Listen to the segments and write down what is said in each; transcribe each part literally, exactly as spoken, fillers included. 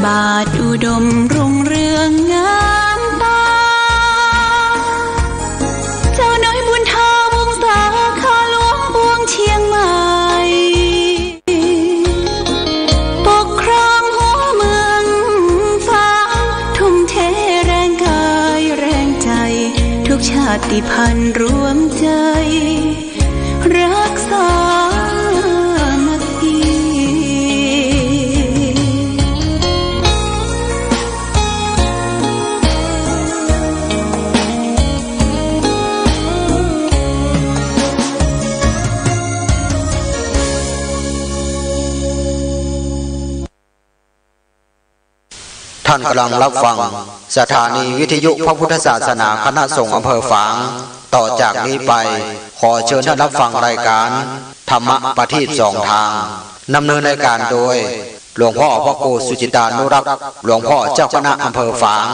บาทอุดมรุ่งเรืองงามตา เจ้าน้อยบุญทาวงศา ข้าหลวงปวงเชียงใหม่ ปกครองหัวเมืองฟ้า ทุ่มเทแรงกายแรงใจ ทุกชาติพันธุ์รวมใจ รักสามัคคี ท่านกำลังรับฟังสถานีวิทยุพระพุทธศาสนาคณะสงฆ์อำเภอฝาง ต่อจากนี้ไปขอเชิญท่านรับฟังรายการธรรมะประทีปสองทาง ดำเนินรายการโดยหลวงพ่อพระครูสุจิตานุรักษ์ หลวงพ่อเจ้าคณะอำเภอฝาง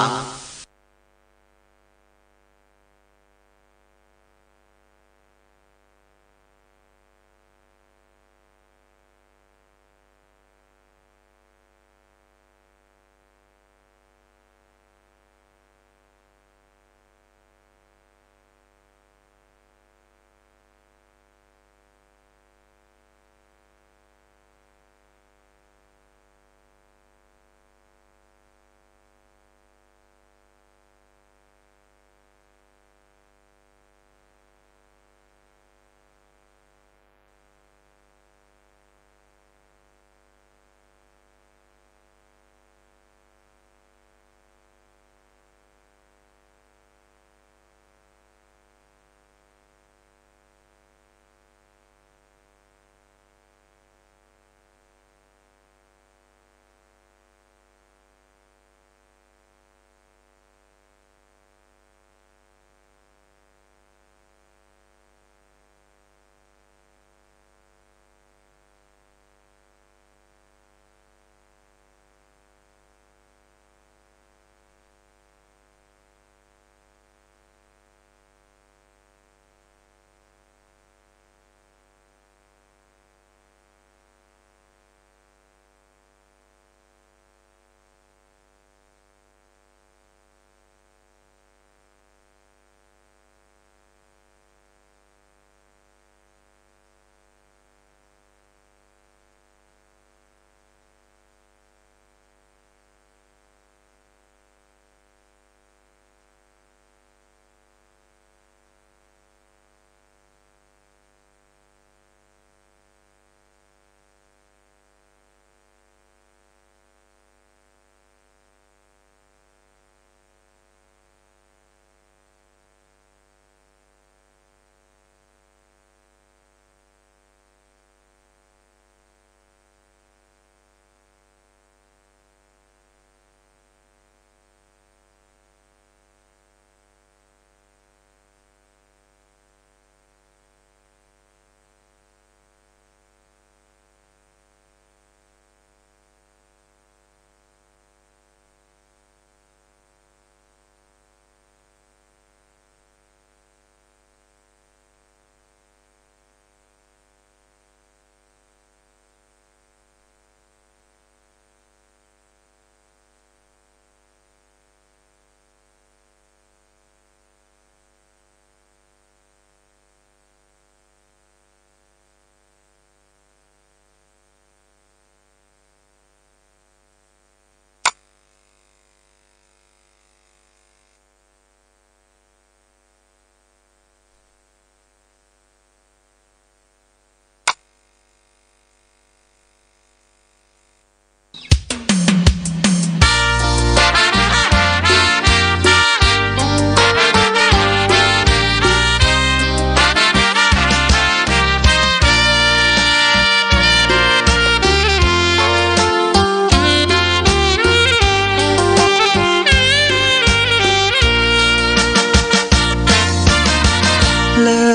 เลิ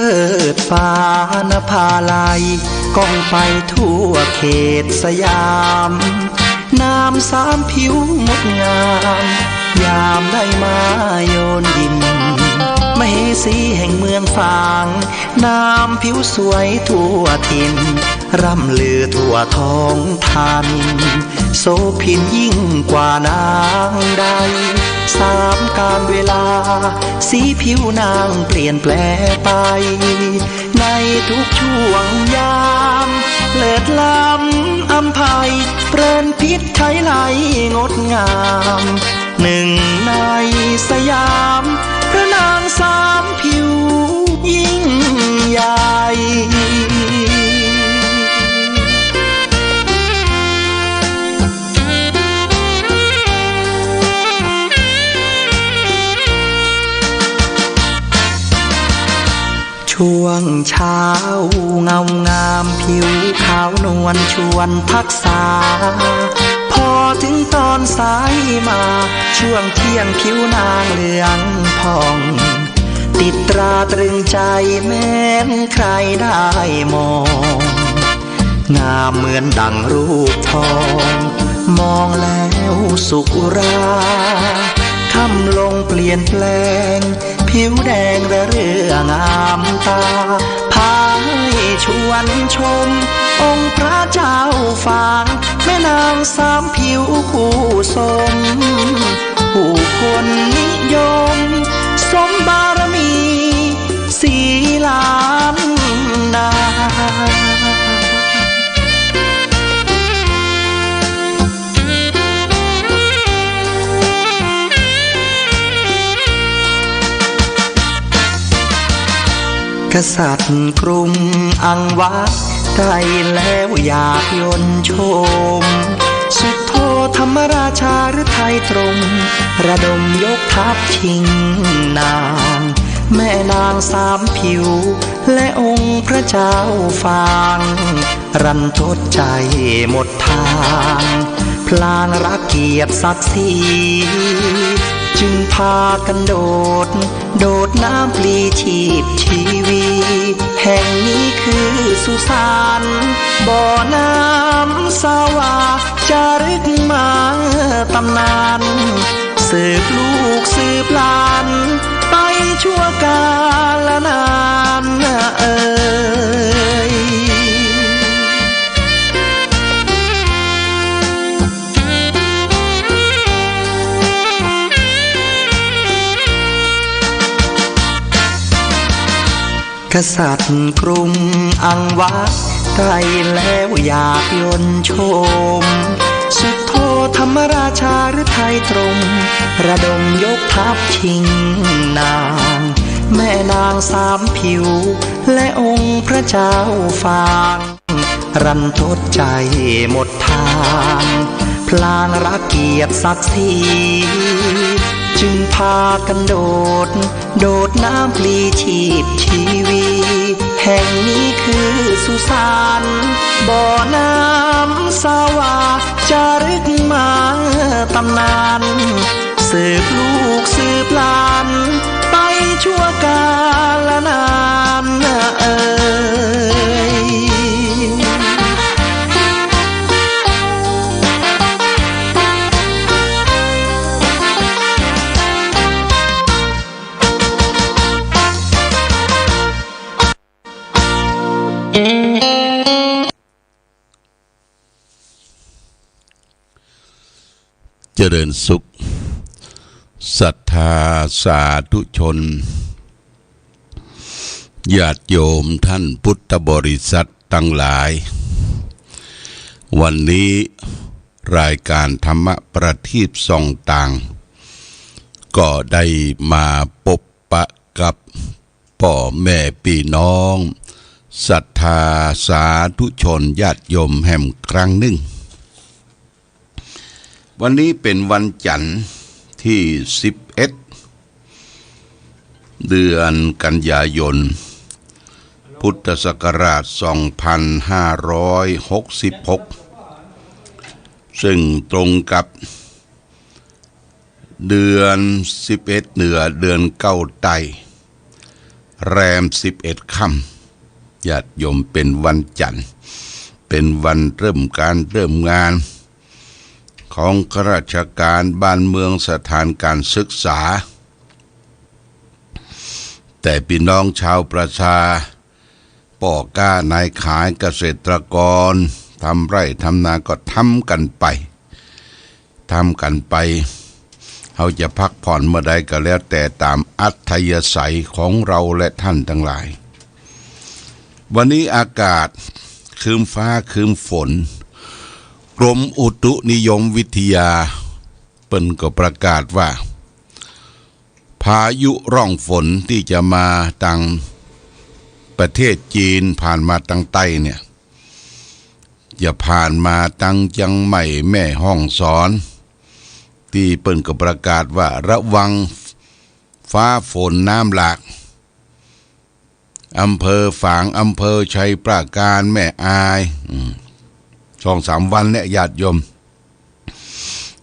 ศปานภาลัย ก้องไปทั่วเขตสยาม นามสามผิวงดงาม ยามได้มาโยนยิม ม มเหสีแห่งเมืองฝาง นามผิวสวยทั่วถิ่น ร่ำลือทั่วท้องธานินทร์ โสภินยิ่งกว่านางใด สามกาลเวลา สีผิวนางเปลี่ยนแปลไป ในทุกช่วงยาม เลิศล้ำอำไพ เปริญพิษไขไลงดงาม หนึ่งในสยาม พระนางสามผิวยิ่งใหญ่ ช่วงเช้าเงางามผิวขาวนวลชวนทักษา พอถึงตอนสายมา ช่วงเที่ยงผิวนางเหลืองผ่อง ติดตราตรึงใจแม้นใครได้มอง งามเหมือนดังรูปทอง มองแล้วสุขอุรา ค่ำลงเปลี่ยนแปลง ผิวแดงระเรื่องามตา พาให้ชวนชม องค์พระเจ้าฝาง แม่นางสามผิวผู้สม ผู้คนนิยม สมบารมี สีล้านนา กษัตริย์กรุงอังวะ ได้แล้วอยากยนต์ชม สุโธธรรมราชาฤทัยตรง ระดมยกทัพชิงนาง แม่นางสามผิว และองค์พระเจ้าฝาง รันทดใจหมดทาง พลางรักเกียรติศักดิ์ศรี จึงพากันโดด โดดน้ำปลีชีพชีวี แห่งนี้คือสุสาน บ่อน้ำสวา จารึกมาตำนาน สืบลูกสืบหลาน ไปชั่วกาลนานเอ่ย กษัตริย์กรุงอังวะ ได้แล้วอยากยนต์ชม สุโธธรรมราชาฤทัยตรง ระดมยกทัพชิงนาง แม่นางสามผิว และองค์พระเจ้าฝาง รันทดใจหมดทาง พลางรักเกียรติศักดิ์ศรี จึงพากันโดด โดดน้ำปลีชีพชีวี แห่งนี้คือสุสาน บ่อน้ำสวา จารึกมาตำนาน สืบลูกสืบหลาน ไปชั่วกาลนานเอ่ย เจริญสุข ศรัทธาสาธุชน ญาติโยมท่านพุทธบริษัทตังหลาย วันนี้รายการธรรมะประทีปส่องต่าง ก็ได้มาปบปะกับ ป้อแม่ปี้น้องศรัทธาสาธุชนญาติโยมแหมครั้งนึ่ง วันนี้เป๋นวันจั๋นทร์ตี้สิบเอ็ด เดือนกันยายน พุทธศักราชสองพันห้าร้อยหกสิบหก ซึ่งตรงกับ เดือนสิบเอ็ดเหนือ เดือนเก้าใต้ แรมสิบเอ็ดค่ำ ญาติโยม เป๋นวันจั๋นทร์ เป๋นวันเริ่มก๋านเริ่มงาน ของข้าราชก๋านบ้านเมือง สถานก๋านศึกษา แต่ปี้น้องจาวประชา ป้อก๊านายขาย เกษตรกร ทำไร่ทำนาก็ทำกั๋นไป ทำกั๋นไป เฮาจะพักผ่อนเมื่อใดก็แล้วแต่ต๋ามอัธยาศัยของเฮาและต้านตังหลาย วันนี้อากาศครึ้มฟ้าครึ้มฝน กรมอุตุนิยมวิทยา เปิ้นก็ประกาศว่า พายุร่องฝนตี้จะมาตางประเทศจีน ผ่านมาตางใต้เนี่ย จะผ่านมาตางเจียงใหม่ แม่ฮ่องสอน ตี้เปิ้นก็ประกาศว่าระวังฟ้าฝนน้ำหลาก อำเภอฝาง อำเภอชัยปราการ แม่อาย อืม สองสามวันเนี่ยญาติโยม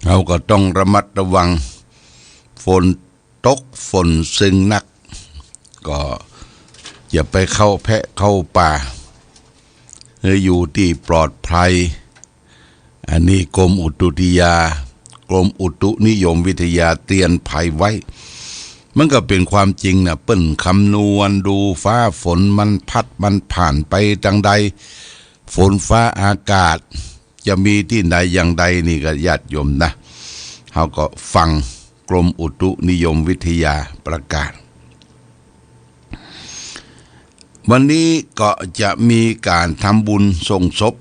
เฮาก็ต้องระมัดระวัง ฝนตกฝนซึ่งนัก ก็อย่าไปเข้าแพะเข้าป่า หื้ออยู่ตี้ปลอดภัย อันนี้กรมอุตุนิยา กรมอุตุนิยมวิทยาเตือนภัยไว้ มันก็เป๋นความจริงนะ เปิ้นคำนวณดูฟ้าฝนมันพัดมันผ่านไปตางใด ฝนฟ้าอากาศ จะมีตี้ไหนอย่างใดนี่ก็ญาติโยมนะ เฮาก็ฟังกรมอุตุนิยมวิทยาประกาศ วันนี้ก็จะมีก๋านทำบุญส่งศพ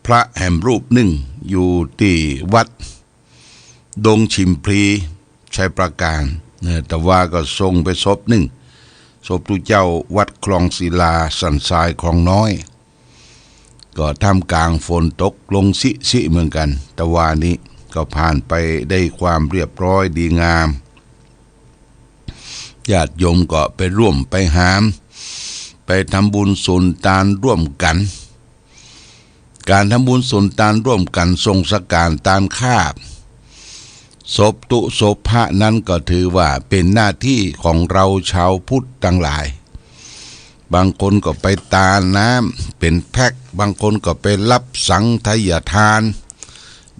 พระแหมรูปนึ่งอยู่ตี้วัดดงฉิมพลี ชัยปราการ เนี่ย ตะวาก็ส่งไปศพนึ่ง ศพตุ๊เจ้าวัดคลองศิลา สันทรายคลองน้อย ก็ท่ามกลางฝนตกลงสิสิเหมือนกั๋น ตะวานี้ก็ผ่านไปได้ความเรียบร้อยดีงาม ญาติโยมก็ไปร่วมไปหาม ไปทำบุญสุนตานร่วมกั๋น ก๋านทำบุญสุนตานร่วมกั๋น ส่งสก๋านตานคาบ ศพตุ๊ศพพระนั้นก็ถือว่าเป๋นหน้าตี้ของเฮาจาวพุทธตังหลาย บางคนก็ไปตานน้ำเป๋นแพ็ค บางคนก็ไปฮับสังฆทาน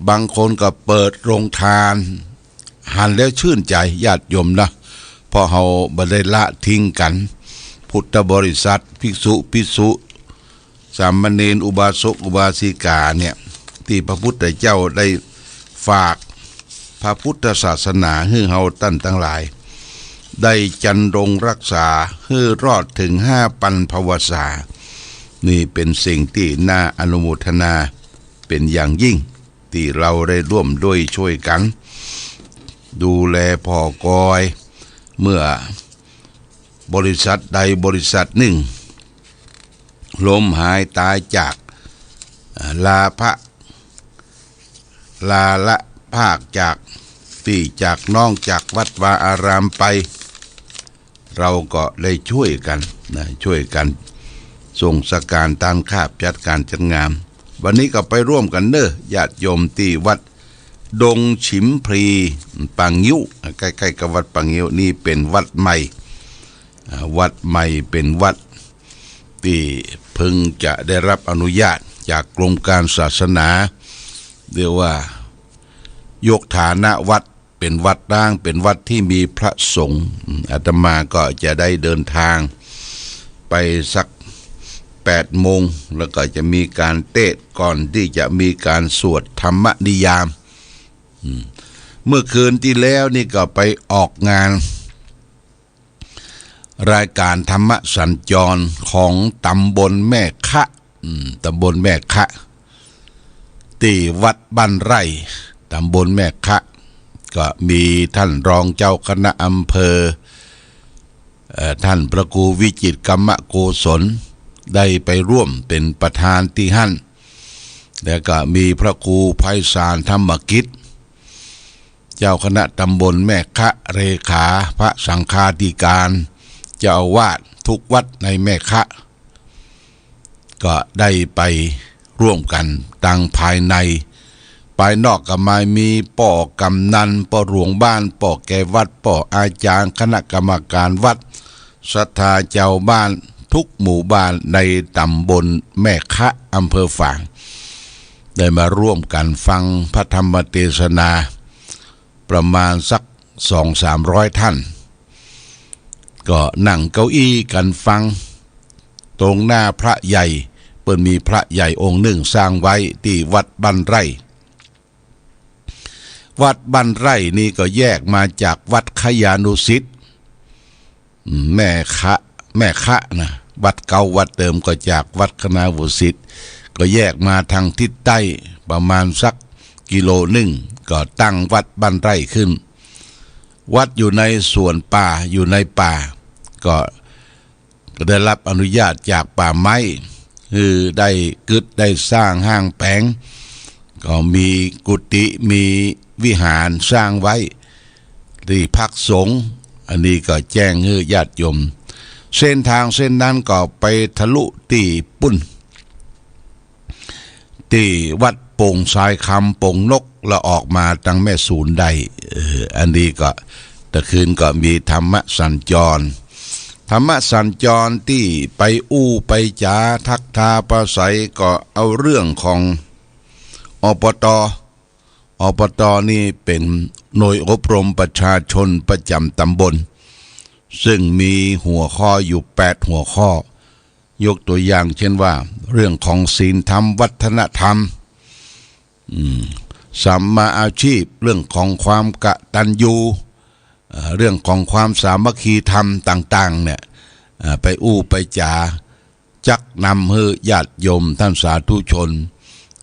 บางคนก็เปิดโฮงตาน หันแล้วชื่นใจ๋ญาติโยมนะ เพราะเฮาบ่ได้ละทิ้งกั๋น พุทธบริษัท ภิกษุ ภิกษุ สามเณร อุบาสก อุบาสิกาเนี่ย ตี้พระพุทธเจ้าได้ฝากพระพุทธศาสนาหื้อเฮาต้านตังหลาย ได้จันรงรักษาหื้อรอดเถิงห้าปันภวสา นี่เป๋นสิ่งตี้น่าอนุโมทนาเป๋นอย่างยิ่ง ตี้เฮาได้ร่วมด้วยช่วยกั๋น ดูแลผ่อกอย เมื่อบริษัทใดบริษัทนึ่ง ล้มหายต๋ายจาก อ่า ลาพระ ลาละพากจากตี้จากน้องจากวัดวาอารามไป เฮาก็ได้ช่วยกั๋นนะ ช่วยกั๋นส่งสก๋านตานคาบ จัดก๋านจัดงาน วันนี้ก็ไปร่วมกั๋นเน้อ ญาติโยมตี้วัดดงฉิมพลี ป่างิ้ว ใก้ๆ กับวัดป่างิ้ว นี่เป๋นวัดใหม่ อ่า วัดใหม่เป๋นวัดตี้เพิ่งจะได้ฮับอนุญาตจากกรมก๋านศาสนา เรียกว่ายกฐานะวัดเป๋นวัดร้าง เป๋นวัดตี้มีพระสงฆ์ อืม อาตมาก็จะได้เดินตางไปสักแปดโมง แล้วก็จะมีก๋านเตสน์ก่อนตี้จะมีก๋านสวดธรรมนิยาม อืม เมื่อคืนตี้แล้วนี่ก็ไปออกงาน รายก๋านธรรมสัญจรของต๋ำบลแม่คะ อืม ต๋ำบลแม่คะ ตี้วัดบ้านไร่ ต๋ำบลแม่คะ ก็มีต้านรองเจ้าคณะอำเภอ เอ่อ ต้านพระครูวิจิตรกรรมโกศล ได้ไปร่วมเป๋นประธานตี้หั้น แล้วก็มีพระครูไพศาลธรรมกิจ เจ้าคณะต๋ำบลแม่คะ เลขาพระสังฆาธิการ เจ้าอาวาสทุกวัดในแม่คะ ก็ได้ไปร่วมกั๋นตางภายใน ภายนอกก็มามีป้อกำนัน ป้อหลวงบ้าน ป้อแก่วัด ป้ออาจ๋ารย์ คณะกรรมก๋านวัด ศรัทธาจาวบ้านทุกหมู่บ้านในต๋ำบลแม่คะ อำเภอฝาง ได้มาร่วมกั๋นฟังพระธรรมเตสนา ประมาณสักสองสามร้อยต้าน ก็นั่งเก้าอี้กั๋นฟัง ตรงหน้าพระใหญ่ เปิ้นมีพระใหญ่องค์นึ่งสร้างไว้ตี้วัดบ้านไร่ วัดบ้านไร่นี่ก็แยกมาจากวัดคยานุสิทธิ์ อืม แม่คะ แม่คะนะ วัดเก่าวัดเดิมก็จากวัดคยานุสิทธิ์ ก็แยกมาทางทิศใต้ประมาณสักกิโลนึ่ง ก็ตั้งวัดบ้านไร่ขึ้น วัดอยู่ในสวนป่า อยู่ในป่า ก็ ก็ได้รับอนุญาตจากป่าไม้ หื้อได้กึ๊ดได้สร้างห้างแป๋ง ก็มีกุฏิ มีวิหารสร้างไว้ ตี้พักสงฆ์ อันนี้ก็แจ้งหื้อญาติโยม เส้นตางเส้นนั้นก็ไปทะลุตี้ปุ้น ตี้วัดโป่งทรายคำ โป่งนก แล้วออกมาตางแม่สูนได้ เออ อันนี้ก็ ตะคืนก็มีธรรมสัญจร ธรรมสัญจรตี้ไปอู้ไปจ๋าทักทาปราศรัยก็เอาเรื่องของ อปต. อปต. นี่เป๋นหน่วยอบรมประชาชนประจ๋ำตำบล ซึ่งมีหัวข้ออยู่แปดหัวข้อ ยกตัวอย่างเช่นว่า เรื่องของศีลธรรมวัฒนธรรม อืม สัมมาอาชีพ เรื่องของความกตัญญู เอ่อ เรื่องของความสามัคคีธรรมต่างๆ เนี่ย เอ่อ ไปอู้ไปจ๋า จักนำหื้อญาติโยมต้านสาธุชน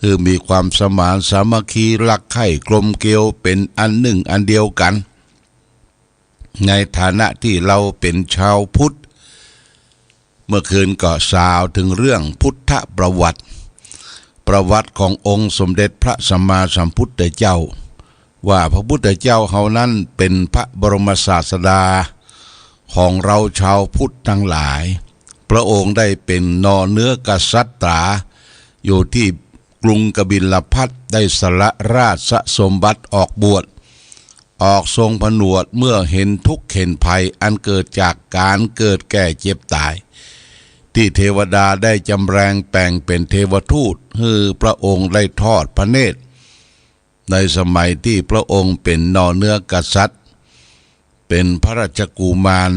หื้อมีความสมานสามัคคี รักใคร่กลมเกลียว เป๋นอันนึ่งอันเดียวกั๋น ในฐานะตี้เฮาเป๋นจาวพุทธ เมื่อคืนก็สาวเถิงเรื่องพุทธประวัติ ประวัติขององค์สมเด็จพระสัมมาสัมพุทธเจ้า ว่าพระพุทธเจ้าเฮานั้นเป๋นพระบรมศาสดาของเฮาจาวพุทธตังหลาย พระองค์ได้เป๋นนอเนื้อกษัตรา อยู่ตี้กรุงกบิลพัสดุ์ ได้สละราชสมบัติออกบวช ออกทรงผนวชเมื่อหันทุกข์หันภัยอันเกิดจากก๋านเกิดแก่เจ็บต๋าย ตี้เทวดาได้จำแรงแป๋งเป๋นเทวทูต หื้อพระองค์ได้ทอดพระเนตร ในสมัยตี้พระองค์เป๋นนอเนื้อกษัตรา เป๋นพระราชกุมาร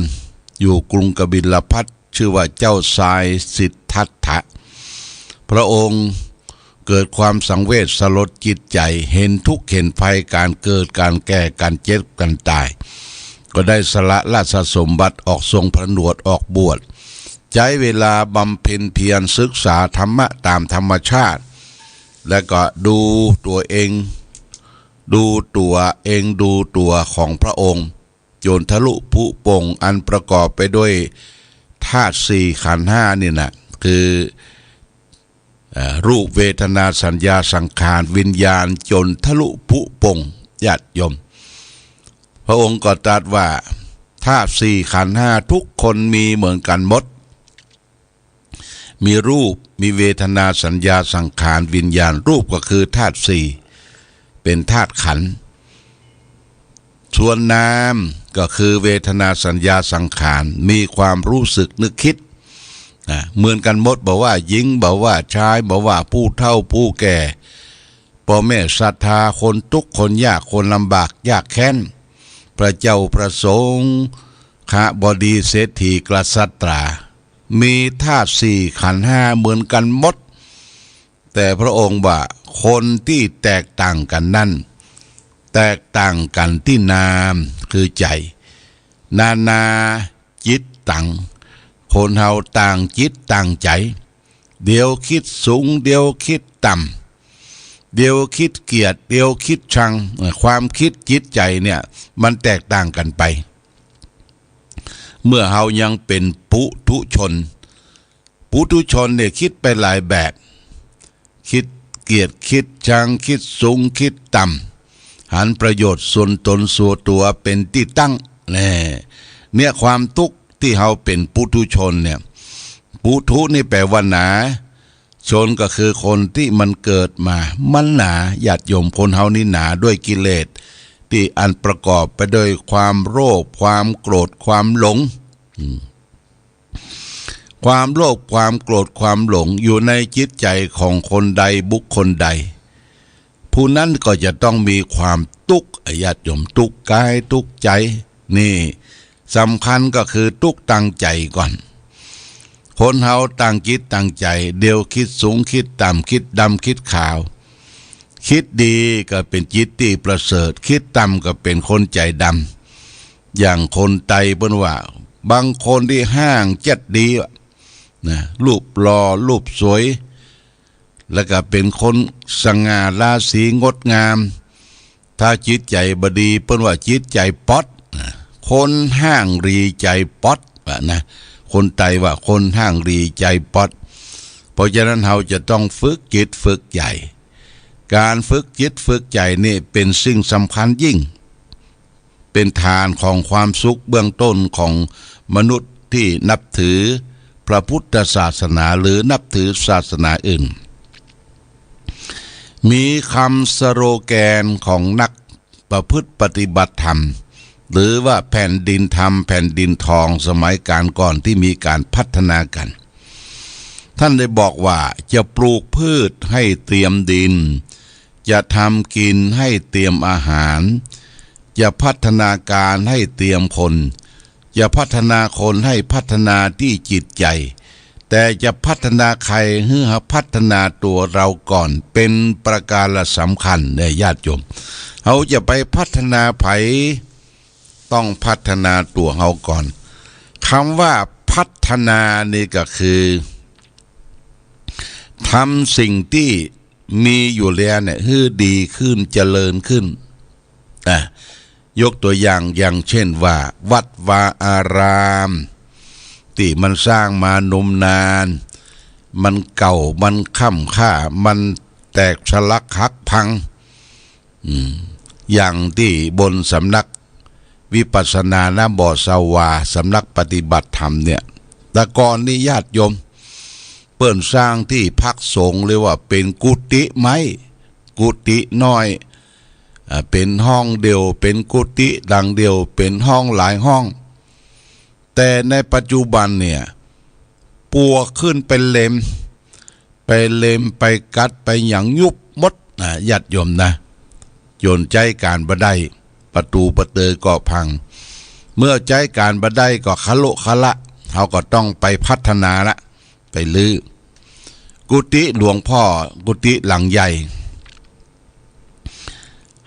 อยู่กรุงกบิลพัสดุ์ จื้อว่าเจ้าชายสิทธัตถะ พระองค์เกิดความสังเวชสลดจิตใจ๋ หันทุกข์หันภัยก๋านเกิดก๋านแก่ก๋านเจ็บก๋านต๋าย ก็ได้สละราชสมบัติออกทรงผนวชออกบวช ใจ๊เวลาบำเพ็ญเพียรศึกษาธรรมะต๋ามธรรมชาติ แล้วก็ดูตั๋วเอง ดูตั๋วเอง ดูตั๋วของพระองค์ จ๋นทะลุผุโป่งอันประกอบไปด้วยธาตุสี่ขันธ์ห้านี่นะ คือ เอ่อ รูป เวทนา สัญญา สังขาร วิญญาณ จ๋นทะลุผุโป่ง ญาติโยม พระองค์ก็ตรัสว่า ธาตุสี่ขันธ์ห้าทุกคนมีเหมือนกั๋นหมด มีรูป มีเวทนา สัญญา สังขาร วิญญาณ รูปก็คือธาตุสี่ เป๋นธาตุขันธ์ ส่วนนามก็คือเวทนา สัญญา สังขาร มีความรู้สึกนึกคิด อ่ะ เหมือนกั๋นหมด บ่ว่าหญิง บ่ว่าจาย บ่ว่าผู้เฒ่า ผู้แก่ ป้อแม่ศรัทธา คนตุ๊กข์ คนยาก คนลำบาก ยากแค้น พระเจ้า พระสงฆ์ ขบดี เศรษฐี กษัตรา มีธาตุสี่ขันธ์ห้าเหมือนกั๋นหมด แต่พระองค์ว่าคนตี้แตกต่างกั๋นนั้น แตกต่างกั๋นตี้นาม คือใจ๋ นานาจิตตัง คนเฮาต่างจิตต่างใจ๋ เดี๋ยวกึ๊ดสูง เดี๋ยวกึ๊ดต่ำ เดี๋ยวกึ๊ดเกลียด เดี๋ยวกึ๊ดชัง ความกึ๊ดจิตใจ๋เนี่ย มันแตกต่างกั๋นไป เมื่อเฮายังเป๋นปุถุชน ปุถุชนเนี่ยกึ๊ดไปหลายแบบ กึ๊ดเกลียด กึ๊ดชัง กึ๊ดสูง กึ๊ดต่ำ หันประโยชน์ส่วนต๋นส่วนตั๋วเป๋นตี้ตั้ง แน่ เนี่ยความตุ๊กข์ตี้เฮาเป๋นปุถุชนเนี่ย ปุถุนี่แป๋ว่าหนา ชนก็คือคนตี้มันเกิดมา มันหนา ญาติโยม คนเฮานี่หนาด้วยกิเลส ตี้อันประกอบไปด้วยความโลภ ความโกรธ ความหลง อืม ความโลภ ความโกรธ ความหลง อยู่ในจิตใจ๋ของคนใดบุคคลใด ผู้นั้นก็จะต้องมีความตุ๊กข์ ญาติโยม ตุ๊กข์ก๋าย ตุ๊กข์ใจ๋ นี่ สำคัญก็คือตุ๊กตั้งใจ๋ก่อน คนเฮาตั้งจิตตั้งใจ๋ เดี๋ยวกึ๊ดสูงกึ๊ดต่ำ กึ๊ดดำกึ๊ดขาว กึ๊ดดีก็เป๋นจิตตี้ประเสริฐ กึ๊ดต่ำก็เป๋นคนใจ๋ดำ อย่างคนไตเปิ้นว่า บางคนตี้ห้างจัดดีอะ นะ รูปหล่อ รูปสวย แล้วก็เป๋นคนสง่าราศีงดงาม ถ้าจิตใจ๋บ่ดี เปิ้นว่าจิตใจ๋ป๊อด นะ คนห้างหลีใจ๋ป๊อด ว่านะ คนไตว่าคนห้างหลีใจ๋ป๊อด เพราะฉะนั้นเฮาจะต้องฝึกจิตฝึกใจ๋ ก๋านฝึกจิตฝึกใจ๋นี่เป๋นสิ่งสำคัญยิ่ง เป๋นฐานของความสุขเบื้องต้นของมนุษย์ตี้นับถือพระพุทธศาสนาหรือนับถือศาสนาอื่น มีกำสโลแกนของนักประพฤติปฏิบัติธรรม หรือว่าแผ่นดินธรรม แผ่นดินทอง สมัยก๋านก่อนตี้มีก๋านพัฒนากั๋น ท่านได้บอกว่า จะปลูกพืชให้เตรียมดิน จะทำกิ๋นให้เตรียมอาหาร จะพัฒนาการให้เตรียมคน จะพัฒนาคนให้พัฒนาตี้จิตใจ๋ แต่จะพัฒนาใผหื้อพัฒนาตั๋วเฮาก่อน เป๋นประก๋านสำคัญเน่อญาติโยม เฮาจะไปพัฒนาใผ ต้องพัฒนาตั๋วเฮาก่อน กำว่าพัฒนานี่ก็คือ ทำสิ่งตี้มีอยู่แล้วเนี่ยหื้อดีขึ้น เจริญขึ้น อ่ะ ยกตั๋วอย่าง อย่างเช่นว่า วัดวาอาราม ตี้มันสร้างมานมนาน มันเก่า มันค่ำค่า มันแตกสลักหักพัง อืม อย่างตี้บนสำนักวิปัสสนานะ บ่อสวา สำนักปฏิบัติธรรมเนี่ย แต่ก่อนนี่ญาติโยม เปิ้นสร้างตี้พักสงฆ์ เรียกว่าเป๋นกุฏิไม้ กุฏิน้อย อ่า เป๋นห้องเดี่ยว เป๋นกุฏิหลังเดี่ยว เป๋นห้องหลายห้อง แต่ในปัจจุบันเนี่ย ปวกขึ้นไปเล็ม ไปเล็ม ไปกัด ไปหยังยุบหมดนะ ญาติโยมนะ จ๋นใจ๊ก๋านบ่ได้ ประตู๋ประเตอก็พัง เมื่อใจ๊ก๋านบ่ได้ก็คะโละคะละ เฮาก็ต้องไปพัฒนาละ ไปรื้อ กุฏิหลวงพ่อ กุฏิหลังใหญ่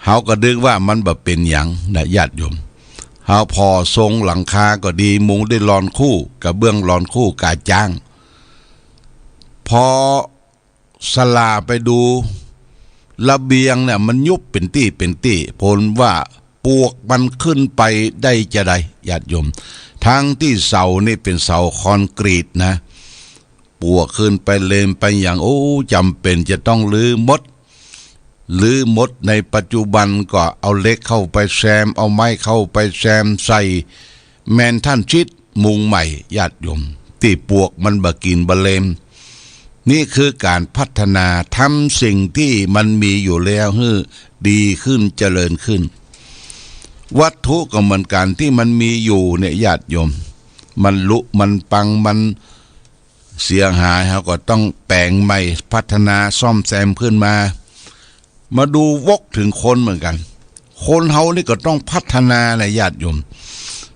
เฮาก็นึกว่ามันบ่เป๋นหยังนะญาติโยม เฮาผ่อทรงหลังคาก็ดี มุงด้วยลอนคู่ กระเบื้องลอนคู่ กาจ้าง พอสะหล่าไปดู ระเบียงเนี่ยมันยุบเป๋นตี้เป๋นตี้ ผลว่าปวกมันขึ้นไปได้จาใด ญาติโยม ทั้งตี้เสานี่เป๋นเสาคอนกรีตนะ ปวกขึ้นไปเล็มไปหยัง โอ้ จ๋ำเป๋นจะต้องรื้อหมด รื้อหมด ในปัจจุบันก็เอาเหล็กเข้าไปแซม เอาไม้เข้าไปแซม ใส่แมนทันชิด มุงใหม่ ญาติโยม ตี้ปวกมันบ่กิ๋นบ่เล็ม นี่คือก๋านพัฒนา ทำสิ่งตี้มันมีอยู่แล้วหื้อดีขึ้น เจริญขึ้น วัตถุก็เหมือนกั๋น ตี้มันมีอยู่เนี่ย ญาติโยม มันหลุ มันปัง มัน เสียหาย เฮาก็ต้องแป๋งใหม่ พัฒนาซ่อมแซมขึ้นมา มาดูวกเถิงคนเหมือนกั๋น คนเฮานี่ก็ต้องพัฒนานะญาติโยม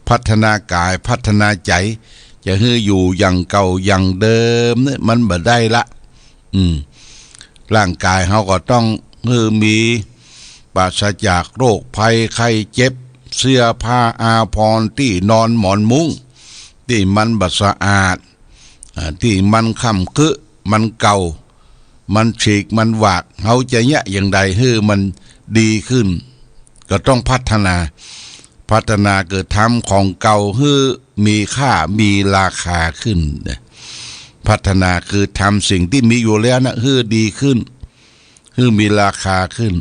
พัฒนากาย พัฒนาใจ๋ จะหื้ออยู่อย่างเก่าอย่างเดิมเนี่ยมันบ่ได้ละ อืม ร่างกายเฮาก็ต้องหื้อมี ปราศจากโรคภัยไข้เจ็บ เสื้อผ้าอาภรณ์ ตี้นอนหมอนมุ้ง ตี้มันบ่สะอาด อ่า ตี้มันค่ำครึ มันเก่า มันฉีก มันหวาก เฮาจะเยียะอย่างใดหื้อมันดีขึ้น ก็ต้องพัฒนา พัฒนาคือทำของเก่าหื้อมีค่า มีราคาขึ้นนะ พัฒนาคือทำสิ่งตี้มีอยู่แล้วนะ หื้อดีขึ้น หื้อมีราคาขึ้น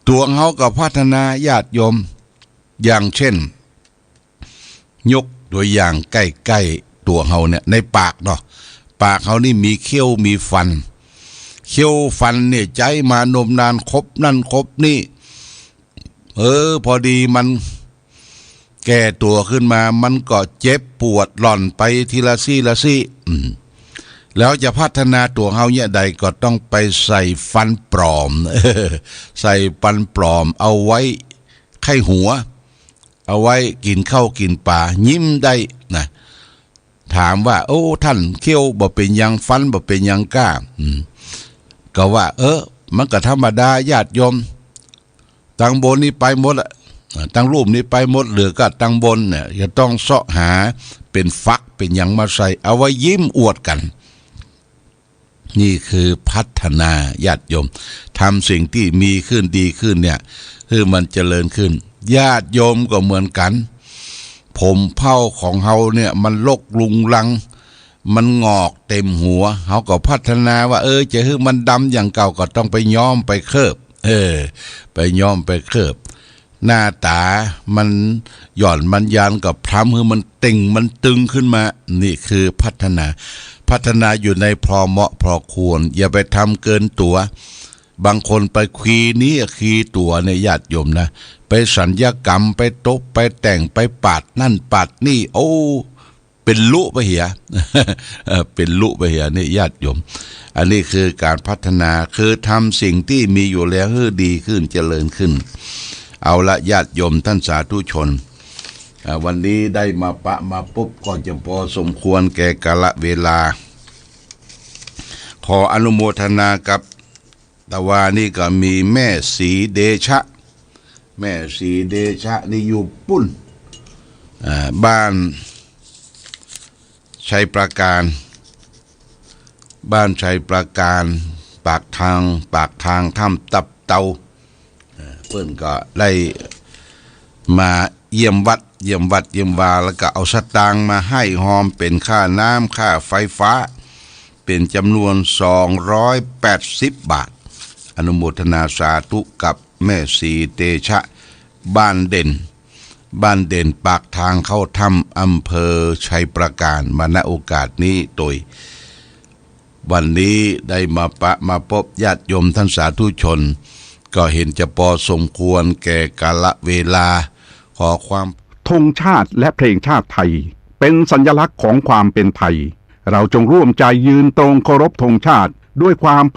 ตั๋วเฮาก็พัฒนา ญาติโยม อย่างเช่น ยกตั๋วอย่างใก้ๆ ตั๋วเฮาเนี่ย ในปากเนาะ ปากเฮานี่มีเขี้ยวมีฟัน เขี้ยวฟันเนี่ยใจ๊มานมนาน ครบนั่นครบนี่ เออ พอดีมันแก่ตั๋วขึ้นมา มันก็เจ็บปวดหล่อนไปทีละซี่ละซี่ อืม แล้วจะพัฒนาตั๋วเฮาเยียะใดก็ต้องไปใส่ฟันปลอม ใส่ฟันปลอมเอาไว้ไข้หัว เอาไว้กิ๋นข้าวกิ๋นป๋า ยิ้มได้นะ ถามว่า โอ้ ต้านเขี้ยวบ่เป๋นหยัง ฟันบ่เป๋นหยังก้า อืม ก็ว่า เออ มันก็ธรรมดาญาติโยม ตังบนนี่ไปหมดละ อ่า ตังลุ่มนี่ไปหมด เหลือก้าตังบนเนี่ย จะต้องเซาะหาเป๋นฝักเป๋นหยังมาใส่ เอาไว้ยิ้มอวดกั๋น นี่คือพัฒนาญาติโยม ทำสิ่งตี้มีขึ้นดีขึ้นเนี่ย หื้อมันเจริญขึ้น ญาติโยมก็เหมือนกั๋น ผมเผ้าของเฮาเนี่ยมันรกรุงรัง มันหงอกเต็มหัว เฮาก็พัฒนาว่า เออ จะหื้อมันดำอย่างเก่าก็ต้องไปย้อมไปเคลือบ เออ ไปย้อมไปเคลือบ หน้าต๋ามันหย่อนมันยานก็พรำหื้อมันเต่งมันตึงขึ้นมา นี่คือพัฒนา พัฒนาอยู่ในพอเหมาะพอควร อย่าไปทำเกินตั๋ว บางคนไปคีย์นี้คีย์ตั๋วเนี่ยญาติโยมนะ ไปสัญญกรรม ไปตบ ไปแต่ง ไปปาดนั่นปาดนี่ โอ้ เป๋นลุไปเหีย เออ เป๋นลุไปเหีย นี่ญาติโยม อันนี้คือการพัฒนา คือทำสิ่งตี้มีอยู่แล้วหื้อดีขึ้นเจริญขึ้น เอาละญาติโยมต้านสาธุชน อ่า วันนี้ได้มาปะมาปบก็จะพอสมควรแก่กาลเวลา ขออนุโมทนากับ ตะวานี่ก็มีแม่ศรีเดชะ แม่ศรีเดชะนี่อยู่ปุ้น อ่า บ้านชัยปราการ บ้านชัยปราการ ปากทาง ปากทางถ้ำตับเตา เอ่อ เปิ้นก็ได้มาเยี่ยมวัด เยี่ยมวัด เยี่ยมวา แล้วก็เอาสตางค์มาให้ฮอมเป๋นค่าน้ำ ค่าไฟฟ้า เป๋นจ๋ำนวนสองร้อยแปดสิบบาท อนุโมทนาสาธุกับแม่ศรีเตชะ บ้านเด่น บ้านเด่นปากทางเข้าถ้ำ อำเภอชัยปราการ มา ณ โอกาสนี้โตย วันนี้ได้มาปะมาปบญาติโยมต้านสาธุชน ก็เห็นจะปอสมควรแก่กาลเวลา ขอความ ธงชาติและเพลงชาติไทย เป็นสัญลักษณ์ของความเป็นไทย เราจงร่วมใจยืนตรงเคารพธงชาติด้วยความ